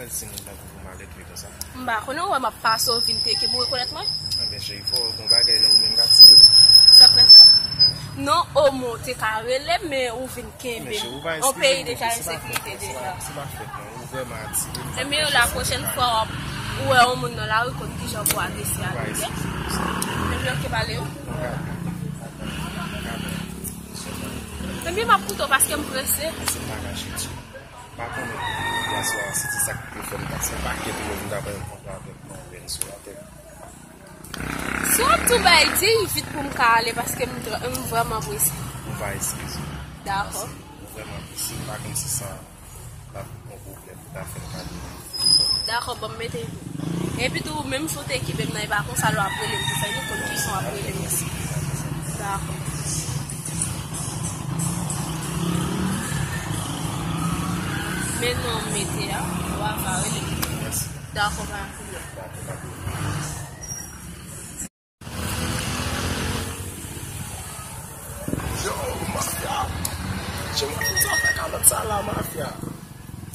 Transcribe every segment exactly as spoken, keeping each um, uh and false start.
Timoun tankou pou m ale tou konsa. M pa konnen, ou wè m ap pase, ou vin teke m, ou rekonèt mwen? Enben, cheri, fò w gen yon bagay nan ou menm k ap tire m. Sa k fè sa? Non, omo te ka rele m, men ou vin kenbe m. On peyi deja ensekirite deja. Se pa fèt, non. Ou vrèman atire m. Enben, la pwochèn fwa w ap, ou wè yon moun nan lari, konn kijan pou adrese a, oke? Enben, oke, pale yo. Enben, m ap koute w paske m prese. Mwen pa konnen pou aswè a, si se sa k te fè m pase yon pakèt lè m ta pran yon kontra avèk mwen, byen sou latè. Si w ap tou bay, di vit pou m ka ale, paske m tra-, m vrèman prese. Ou va eskize m. Dakò. Ou vrèman prese, m pa konn si sa t ap yon pwoblèm pou ta fè m pale. Dakò, ban m mete jou. Epi tou, menm si w te kenbe m nan, e pa konsa lè w ap rele m pou fè, nou konn kiyès w ap rele m. Dakò. Men non, m mete a, w a va rele m. Mèsi. Dakò, pa gen pwoblèm. Yo, mafya. Jan mafya sa fè kalòt sa la, mafya.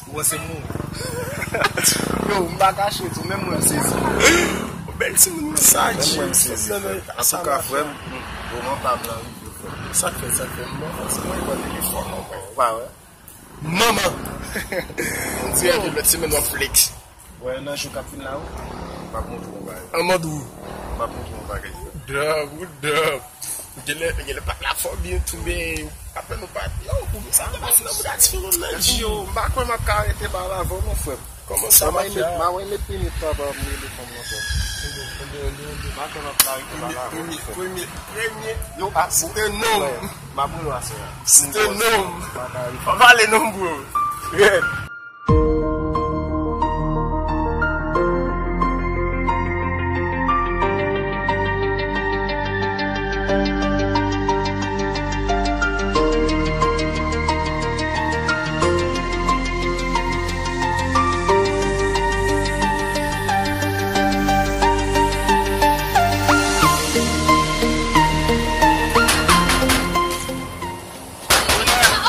Ou wè se mou. Yo, m pa kache tou, menm mwen m sezi. Bèl timoun sa, menm mwen m sezi. Antouka, frè m, moman pa m lan rive, frè m. Sa k fè, sa k fè, m bon, fòsèman, e pa telefòn non, frè. Ou pa wè? Manman! On dirè ke lòt semèn w ap flex. Wè, nan jou k ap vin la, wi. M ap montre w yon bagay. An mòd ou? M ap montre w yon bagay. Dòm, ou dòm. Genlè, genlè pa la fò byen tou, men apre nou pa, yo, pou sa te pase nan bouda ti moun nan di yo. M pa kwè m ap ka rete pale avè w non, frè m. Kòman sa, mafya? M a wè met minit pa pa m rele fanm nan, frè m. M pa kwè m ap ka rete pale avè w non, frè m. Premye, premye, premye, yo, a, site non m. M ap rele w aswè a. Site non m. Pale non m, bro. Red.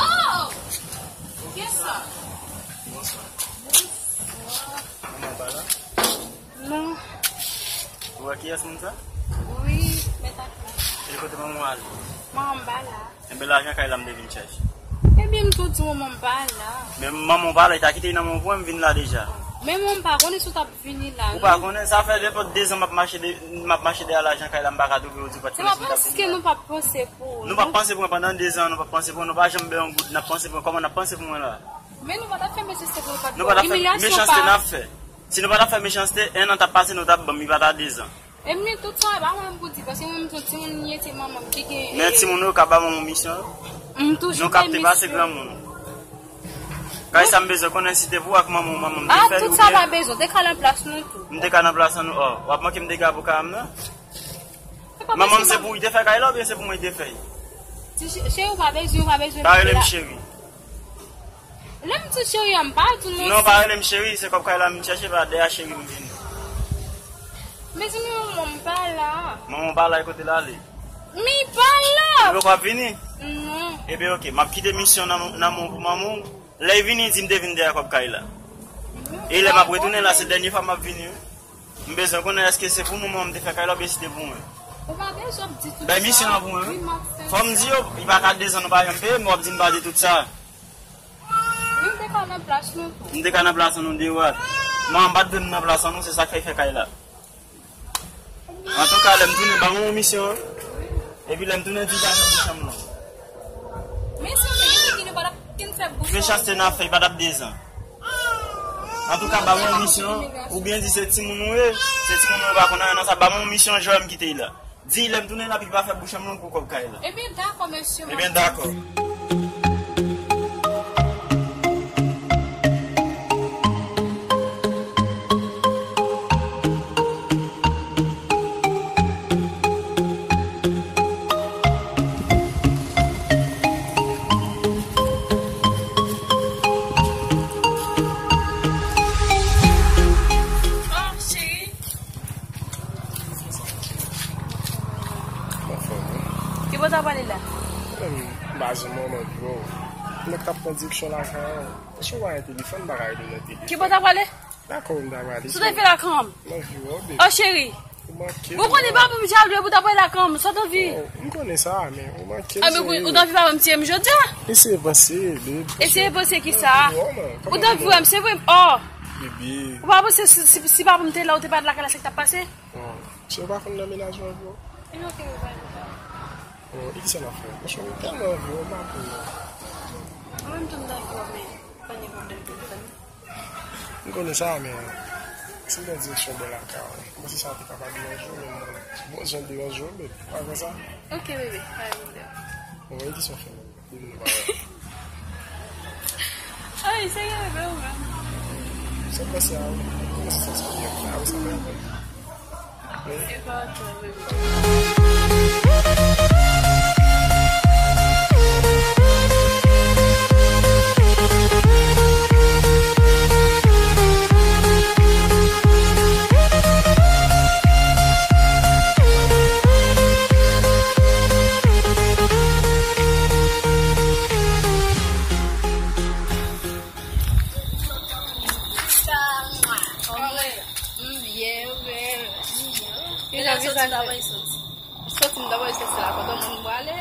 Oh! Kiyès sa? Bonswa. Bonswa. Manman pa la? Non. Ou wè kiyès moun sa? Wi, mèt ak mwen. E kote manman w ale? Manman m pa la. Enben, lajan kay la m te vin chache. Ebyen, m tou di w manman m pa la. Men manman w pa la, li ta kite l nan men w pou mwen, m vin la deja. Men manman m pa konnen si w t ap vini la, non. Ou pa konnen, sa fè nenpòt de zan m ap mache de, m ap mache dèyè lajan kay la, m pa ka twouve w, di w pa t konnen si m t ap vini la. Se pa paske nou p ap panse pou ou, non. Nou p ap panse pou mwen pandan de zan, nou p ap panse pou mwen, nou pa janm bèy yon goud, n ap panse pou mwen, kòman n ap panse pou mwen la? Men nou pa t ap fè mechansté pou nou pa t fè mechansté n ap fè. Si nou pa t ap fè mechansté, en an t ap pase, nou t ap ban m, li pa ta de zan. E men tout sa, e pa mwen pou di, paske mwen, m se yon timoun, m ye, se manman m ki gen. Men timoun yo ka ba manman w misyon. M toujou bay misyon. Nou kapte pase granmoun. Kay sa m bezwen konnen si te pou ak manman w, manman m te fè l oubyen. Ah, tout sa pa bezwen, te ka nan plas nou tou. M te ka nan plas an nou, oh. W ap manke m dega pou kay la m nan? Manman m se pou li te fè kay la oubyen se pou mwen li te fè l? Ti che-, cheri, ou pa bezwen, ou pa bezwen. Pa rele m cheri. Lè m di cheri a, m pa di w non. Non, pa rele m cheri, se kòb kay la m chèche, pa dèyè cheri m vini. Men si manman m pa la. Manman w pa la, e kote l ale? Men li pa la. Li poko ap vini? Non. Ebyen, oke, m ap kite misyon nan, nan men w pou manman w. Lè l vini, di m te vin dèyè kòb kay la. E lè m ap retounen la, se dènye fwa m ap vini, wi. M bezwen konnen èske se pou manman m te fè kay la oubyen si te pou mwen. Ou pa bezwen ap di tout sa. Bay misyon an pou mwen, wi. Wi, m ap fè sa. Fò m di yo, li pa ka de zan nou pa janm peye m, w ap di m pa di tout sa. Wi, m te ka nan plas nou tou. M te ka nan plas nou dewa. Manman m pa t vle m nan plas nou, se sa k fè l fè kay la. Antouka, lè m tounen, ban mwen yon misyon an. Epi lè m tounen, di l pa fè bouch an m non. Men si w te gen figi nou pa t ap fin fè bouch an. Mechansté n ap fè, li pa t ap de zan. Antouka, ban mwen yon misyon an. Oubyen di se timoun ou ye, se timoun ou pa konn anyen nan sa, ban mwen yon misyon an, jwenn m kite l la. Di lè m tounen la, pou l pa fè bouch an m non pou kòb kay la. Ebyen, dakò, mesye. Ebyen, dakò. Oh, cheri. Anfòm, wi. Ki bò w t ap ale la? M pa janm T ap pran direksyon lakay an. Èske w pa gen telefòn, bagay de nan telefòn? Ki bò w ta prale? Lakay w m ta prale. Sa w ta fè lakay m? Nan vi w, baby. Oh, cheri. Ou manke m. Ou konnen papa m jalou, epi w ta prale lakay m. Sa w t anvi? Oh, m konnen sa, men ou manke m, cheri. Ah, men ou t anvi papa m tiye m jodi a? Eseye panse, baby. Eseye panse ki sa? Ou t anvi wè m, se vre? Oh. Baby. Ou pa panse si, si, si papa m te la, ou te pa t lakay la, sa k t ap pase? Oh. Se ou pa konn nan mennaj mwen, bro? E non, ke ou pa konn sa. Oh, e kisa n ap fè? Franchman, m tèlman anvi wè w, m pa konn non. Mwen menm tou m ta anvi wè w, men pa gen pwoblèm telefòn. M konnen sa, men si m pran direksyon bò lakay ou, m panse sa te kapab deranje w, men mwen, bon jan deranje w, men pa fè sa. Ok, bebe, pa gen pwoblèm. Bon, e kisa w fè menm? Depi nou pa wè. Ay, serye, bebe, ou menm. Sa m panse a, wi. Kòmanse sa, sa byen. A, wi, sa byen. Soti m ta voye soti la, kote moun prale.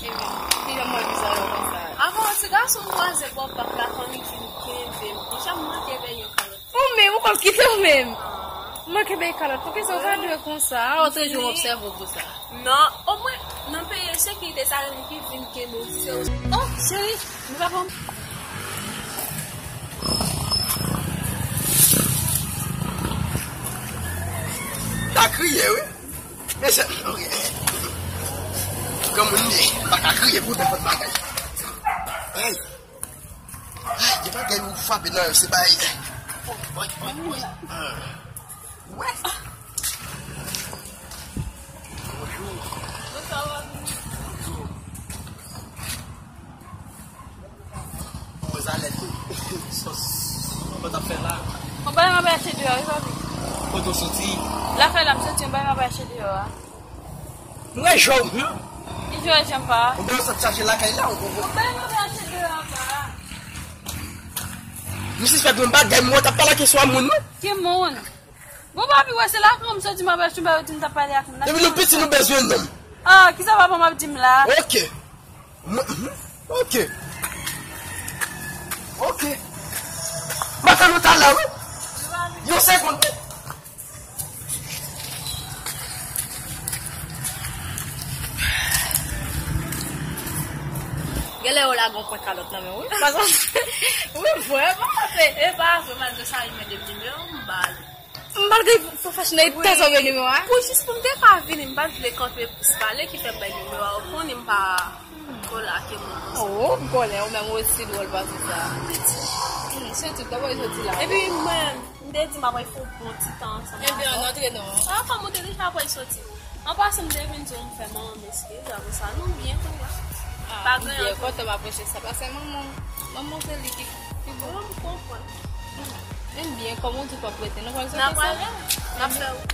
Epi, kijan mwen vizaj yo konsa? Avan, ti gason m kwaze bò bak la, fanmi ki kenbe m. Deja, m manke veye yon kalòt. Ou menm, ou konn kite ou menm. M manke veye kalòt. Poukisa w ta dwe konsa? A, otre jou, m obsève w pou sa. Non, omwen, nan peyi ensekirite sa, yo ki vin kenbe w, se w. Oh, cheri, nou pa pran. Ta kriye, wi. Mesye, granmoun li ye, m pa ka kriye pou nenpòt bagay. Ay. Ay, gen bagay ou frape nan yo, se bay. Oy, oy, oy. Ah. Wè. Bonjou. Bonjou. Mwen alèz wi. Sos. Kòman w ap fè la? Bon, bagay m ap achte deyò, wi, papi. Kote w soti? Lakay la, m soti, yon bagay m ap achte deyò a. M wè jò w, hmm? Ki jò w, Jean Paul? Bon, bagay w sot chache lakay la, w konprann? Bon, bagay m ap achte deyò a, pa. M sispèk yon bagay, m wè w t ap pale ak yon moun, wi. Ki moun? Bon, papi, wè, se lakay m soti, m ap achte yon bagay, ou di m t ap pale ak moun nan. Depi nou piti, nou bezwen nonm. Ah, kisa papa m ap di m la? Ok. Mwen, ok. Ok. M ap tann ou talè, wi. Yon segonn, wi. Genlè yo lage yon pwen kalòt nan men w, wi. Paske, wi, vrèman, se, e pa vre, malgre sa, li mande m nimewo, m ba li. M pa t gen fò fach nan eta sa w gen nimewo a. Pou jis pou m te ka vini, m pa t vle kanpe plis pale, ki fè m bay nimewo a, ou konnen m pa ko lage moun konsa. Oh, m konnen, ou menm ou osi dwòl pase sa. Hmm, se tout, kòman w soti la? Epi mwen, m te di m ap al fè yon bon ti tan ansanm avè w. Ebyen, ann antre non. Ah, kòm ou te deja pral soti. An pasan, m te vin di w m fè manman m eskiz, apre sa, nou byen kounye a. Ah, pa m gen byen kontan m apreche sa, paske manman, manman se li ki, ki bon. Mwen, m konprann. Men byen, kòm ou di w p ap rete, nou pral soti ansanm. N ap rale, n ap fè wout.